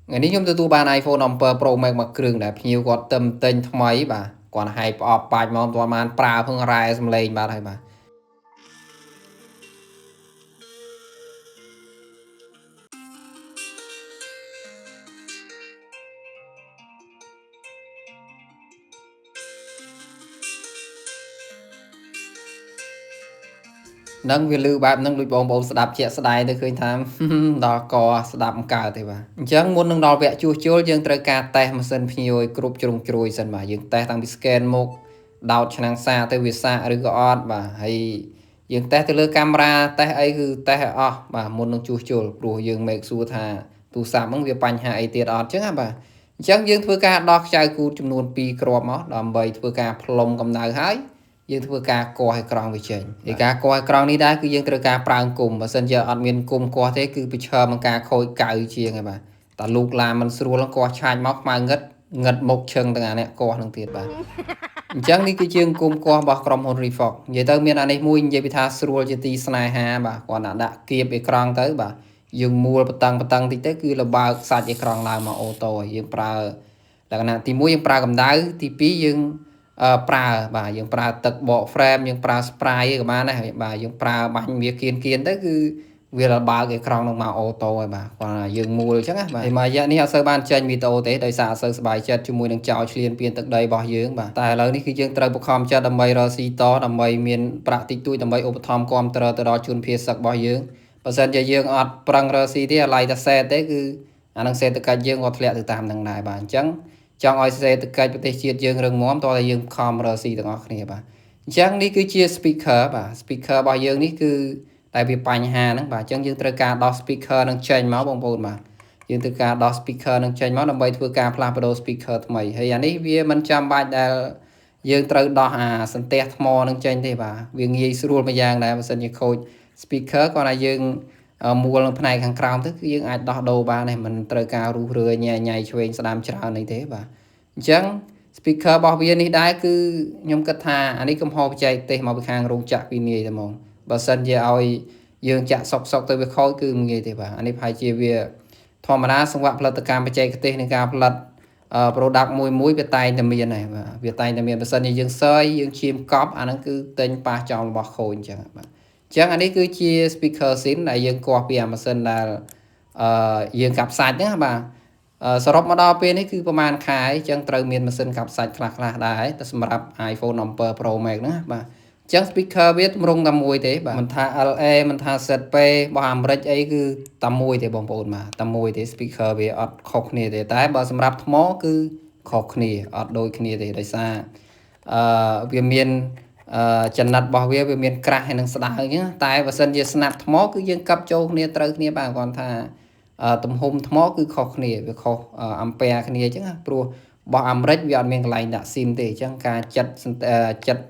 ថ្ងៃនេះខ្ញុំទទួលបាន iPhone 17 Pro Max មួយគ្រឿងដែលភ្ញៀវគាត់ទឹមទិញថ្មីបាទគាត់ហែកប្រអប់បាច់មកមិនទាន់បានប្រើផងរ៉ែសំឡេងបាទហើយបាទនឹងវាលឺបែបហ្នឹងដូចបងប្អូនស្ដាប់ជាក់ស្ដែងទៅឃើញថា ដល់កស្ដាប់មិនកើតទេបាទអញ្ចឹងមុននឹងដល់វគ្គជួសជុលយើងត្រូវការតេស្តម៉ាស៊ីនភ្ញៀវឲ្យគ្រប់ជ្រុងជ្រោយសិនបាទយើងតេស្តតាំងពី scan មុខដោតឆ្នាំងសាកទៅវាសាកឬក៏អត់បាទហើយយើងតេស្តទៅលើកាមេរ៉ាតេស្តអីគឺតេស្តឲ្យអស់បាទមុននឹងជួសជុលព្រោះយើង make sure ថាទូរស័ព្ទហ្នឹងវាបញ្ហាអីទៀតអត់អញ្ចឹងណាបាទអញ្ចឹងយើងធ្វើការដោះខ្ចៅគូតចំនួន2គ្រាប់មកដើម្បីធ្វើការផ្លុំកម្ដៅហើយយើងធ្វើការកោះឲ្យក្រង់វាចេញហើយការកោះឲ្យក្រង់នេះដែរគឺយើងត្រូវការប្រើអង្គមបើសិនជាអត់មានអង្គមកោះទេគឺប្រឈមនឹងការខូចកៅជាងហើយបាទតែលូកឡានមិនស្រួលកោះឆាចមកខ្មៅងឹតងឹតមុខឈឹងទាំងអាអ្នកកោះនឹងទៀតបាទអញ្ចឹងនេះគឺជាអង្គមកោះរបស់ក្រុមហ៊ុន Refox និយាយទៅមានអានេះមួយនិយាយពីថាស្រួលជាទីស្នេហាបាទគាត់ដាក់ដាក់គៀបអេក្រង់ទៅបាទយើងមួលបតឹងបតឹងតិចទៅគឺលបើកសាច់អេក្រង់ឡើងមក auto ហើយយើងប្រើលក្ខណៈទី1យើងប្រើកម្ដៅទី2យើងប្រើបាទយើងប្រើទឹកបក frame យើងប្រើ spray ក៏បានដែរបាទយើងប្រើបាញ់វាគៀនគៀនទៅគឺវាលបើកអេក្រង់នឹងមក auto ហើយបាទគាត់យើងមួលអញ្ចឹងណាបាទហើយមួយរយៈនេះអត់សូវបានចេញវីដេអូទេដោយសារអត់សូវសប្បាយចិត្តជាមួយនឹងចោលឆ្លៀនពៀនទឹកដីរបស់យើងបាទតែឥឡូវនេះគឺយើងត្រូវបង្ខំចិត្តដើម្បីរកស៊ីតដើម្បីមានប្រាក់តិចតួចដើម្បីឧបត្ថម្ភគាំទ្រទៅដល់ជនភៀសសឹករបស់យើងបើសិនជាយើងអត់ប្រឹងរកស៊ីទេអាឡ័យតែសេតទេគឺអានឹងសេដ្ឋកិច្ចយើងក៏ធ្លាក់ទៅតាមនឹងដែរបាទអញ្ចឹងចង់ឲ្យសេដ្ឋកិច្ចប្រទេសជាតិយើងរឹងមាំតោះតែយើងខំរកស៊ីទាំងអស់គ្នាបាទអញ្ចឹងនេះគឺជា speaker បាទ speaker របស់យើងនេះគឺតែវាបញ្ហាហ្នឹងបាទអញ្ចឹងយើងត្រូវការដោះ speaker នឹងចេញមកបងប្អូនបាទយើងត្រូវការដោះ speaker នឹងចេញមកដើម្បីធ្វើការផ្លាស់ប្ដូរ speaker ថ្មីហើយអានេះវាមិនចាំបាច់ដែលយើងត្រូវដោះអាសន្ទះថ្មនឹងចេញទេបាទវាងាយស្រួលមួយយ៉ាងដែរបើសិនជាខូច speaker គាត់ថាយើងមួលនៅផ្នែកខាងក្រោមទៅគឺយើងអាចដោះដូរបានដែរមិនត្រូវការរុះរើញ៉ៃញ៉ៃឆ្វេងស្ដាំច្រើនអីទេបាទអញ្ចឹង speaker របស់វានេះដែរគឺខ្ញុំគិតថាអានេះកំហុសបច្ចេកទេសមកពីខាងរោងចក្រពីនាយតែហ្មងបើសិនជាឲ្យយើងចាក់សុកសុកទៅវាខូចគឺមិនងាយទេបាទអានេះប្រហែលជាវាធម្មតាសង្វាក់ផលិតកម្មបច្ចេកទេសនៃការផលិត product មួយមួយវាតែងតែមានហើយបាទវាតែងតែមានបើសិនជាយើងសើយយើងឈាមកប់អាហ្នឹងគឺទិញប៉ះចោលរបស់ខូចអញ្ចឹងបាទអញ្ចឹងអានេះគឺជា speaker SIM ដែលយើងកោះពីអាម៉ាស៊ីនដែលអឺយើងកាប់សាច់ហ្នឹងបាទសរុបមកដល់ពេលនេះគឺប្រហែលខែអញ្ចឹងត្រូវមានម៉ាស៊ីនកាប់សាច់ខ្លះខ្លះដែរតែសម្រាប់ iPhone 7 Pro Max ហ្នឹងបាទអញ្ចឹង speaker វាទម្រង់តែមួយទេបាទមិនថា LA មិនថា ZP របស់អាមេរិកអីគឺតែមួយទេបងប្អូនបាទតែមួយទេ speaker វាអត់ខុសគ្នាទេតែបើសម្រាប់ថ្មគឺខុសគ្នាអត់ដូចគ្នាទេដោយសារអឺវាមានអឺចំណិតរបស់វាវាមានក្រាស់ហើយនឹងស្ដើងអញ្ចឹងតែបើសិនជាស្នាប់ថ្មគឺយើងកັບចូលគ្នាត្រូវគ្នាបាទគាត់ថាទំហំថ្មគឺខុសគ្នាវាខុសអាំពែគ្នាអញ្ចឹងណាព្រោះរបស់អាមេរិកវាអត់មានកន្លែងដាក់ស៊ីមទេអញ្ចឹងការចិត្តចិត្ត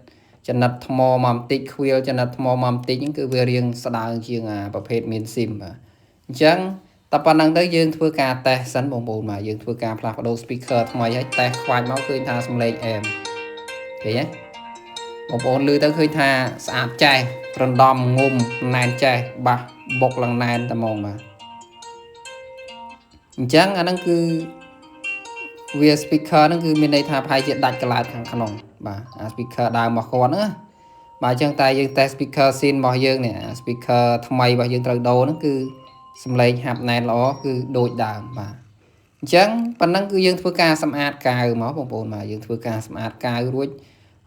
ចំណិតថ្មមកបន្តិចខ្វៀលចំណិតថ្មមកបន្តិចហ្នឹងគឺវារៀងស្ដើងជាងអាប្រភេទមានស៊ីមបាទអញ្ចឹងតែប៉ុណ្្នឹងទៅយើងធ្វើការតេស្តសិនបងប្អូនបាទយើងធ្វើការផ្លាស់ប្ដូរ speaker ថ្មីហើយតេស្តខ្វាច់មកឃើញថាសំឡេងអែមឃើញទេបងប្អូនឮទៅឃើញថាស្អាតចេះរំដំងុំណែនចេះបាសបុកឡើងណែនតែហ្មងបាទអញ្ចឹងអាហ្នឹងគឺវា speaker ហ្នឹងគឺមានន័យថាប្រហែលជាដាច់កន្លែងខាងក្នុងបាទអា speaker ដើមរបស់គាត់ហ្នឹងណាបាទអញ្ចឹងតែយើងតេស្ត speaker ស៊ីនរបស់យើងនេះអា speaker ថ្មីរបស់យើងត្រូវដូរហ្នឹងគឺសំឡេងហាប់ណែនល្អគឺដូចដើមបាទអញ្ចឹងប៉ុណ្ណឹងគឺយើងធ្វើការសម្អាតកាវមកបងប្អូនបាទយើងធ្វើការសម្អាតកាវរួច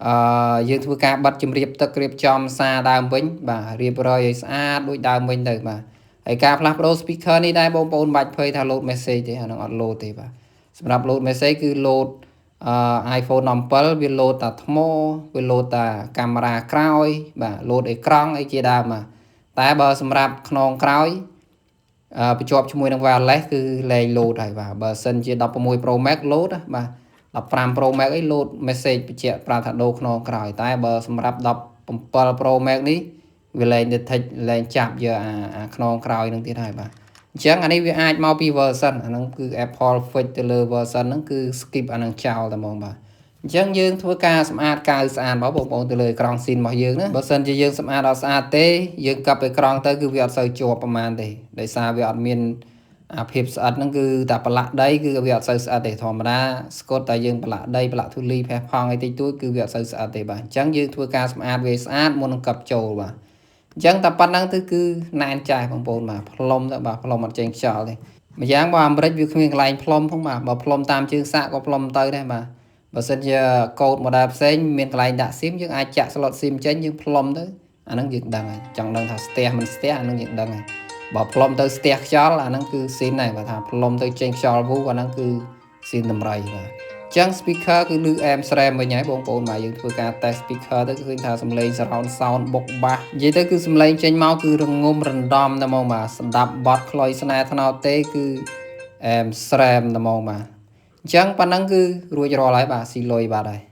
អឺយើងធ្វើការបិទជំរាបទឹករៀបចំសារដើមវិញបាទរៀបរយឲ្យស្អាតដូចដើមវិញទៅបាទហើយការផ្លាស់ប្ដូរ speaker នេះដែរបងប្អូនបាច់ភ័យថា load message ទេអានឹងអត់ load ទេបាទសម្រាប់ load message គឺ load អឺ iPhone 17វា load តាថ្មវា load តាកាមេរ៉ាក្រោយបាទ load អេក្រង់អីជាដើមបាទតែបើសម្រាប់ខ្នងក្រោយអឺភ្ជាប់ជាមួយនឹង wireless គឺលែង load ហើយបាទបើសិនជា16 Pro Max load បាទ15 Pro Max អី load message បញ្ជាក់ប្រាប់ថាដូរខ្នងក្រោយតែបើសម្រាប់17 Pro Max នេះវាលែង detect លែងចាប់យកអាអាខ្នងក្រោយនឹងទៀតហើយបាទអញ្ចឹងអានេះវាអាចមកពី version អាហ្នឹងគឺ Apple fix ទៅលើ version ហ្នឹងគឺ skip អាហ្នឹងចោលតែហ្មងបាទអញ្ចឹងយើងធ្វើការសម្អាតកាវស្អាតមកបងប្អូនទៅលើអេក្រង់ស៊ីនរបស់យើងណាបើសិនជាយើងសម្អាតអត់ស្អាតទេយើងកាប់អេក្រង់ទៅគឺវាអត់សូវជាប់ប្រហែលទេដោយសារវាអត់មាន អាភាពស្អិតហ្នឹងគឺតែប្រឡាក់ដីគឺវាអត់សូវស្អិតទេធម្មតាស្កុតតែយើងប្រឡាក់ដីប្រឡាក់ធូលីផេះផង់អីតិចតួចគឺវាអត់សូវស្អិតទេបាទអញ្ចឹងយើងធ្វើការសម្អាតវាស្អាតមុននឹងកັບចូលបាទអញ្ចឹងតែប៉ុណ្្នឹងទៅគឺណែនចាស់បងប្អូនបាទផ្លុំទៅបាទផ្លុំអត់ចេញខ្យល់ទេម្យ៉ាងបើអាមេរិកវាគ្មានកន្លែងផ្លុំផងបាទបើផ្លុំតាមជើងសាកក៏ផ្លុំទៅដែរបាទបើសិនជាកូដ model ផ្សេងមានកន្លែងដាក់ស៊ីមយើងអាចចាក់ slot ស៊ីមចេញយើងផ្លុំទៅអាហ្នឹងយើងដឹងហើយចង់ដឹងថាស្ទះមិនស្ទះអាហ្នឹងយើងដឹងហើយបើផ្លុំទៅស្ទះខ្យល់អាហ្នឹងគឺស៊ីនហើយបើថាផ្លុំទៅចេញខ្យល់វូអាហ្នឹងគឺស៊ីនតម្រៃបាទអញ្ចឹង speaker គឺលឺអែមស្រែមវិញហើយបងប្អូនបាទយើងធ្វើការ test speaker ទៅគឺឃើញថាសំឡេង surround sound បុកបាសនិយាយទៅគឺសំឡេងចេញមកគឺរងំរណ្ដំតែហ្មងបាទស្ដាប់បទខ្លុយស្នេហ៍ថ្នោតទេគឺអែមស្រែមតែហ្មងបាទអញ្ចឹងប៉ណ្ណឹងគឺរួចរាល់ហើយបាទស៊ីលុយបាទហើយ។